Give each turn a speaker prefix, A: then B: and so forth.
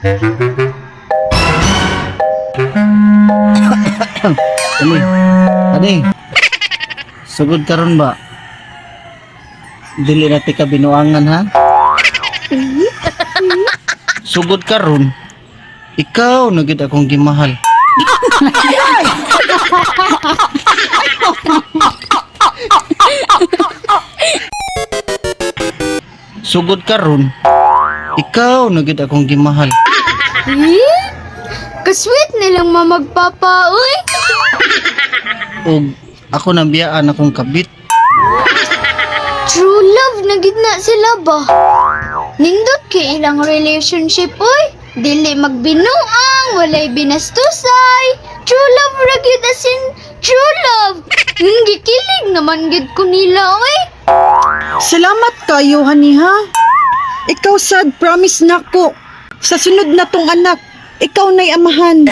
A: Ani. Ani. Sugod karon ba? Dili na tika binuangan, ha? Sugod karon. Ikaw na gid akong gimahal. Sugod karon. Ikaw na gid akong gimahal.
B: Eh? Kasweet nilang mamagpapa, uy.
A: Og ako nang biyaan akong kabit.
B: True love na gid na sila ba? Nindot kay ilang relationship, uy. Dili magbinuang, walay binastusay. True love ra gyud, as in true love. Gikilig naman gid ko nila, uy.
C: Salamat kayo, honey, ha? Ikaw sad, promise nako. Sa sunod na tong anak, ikaw na'y amahan.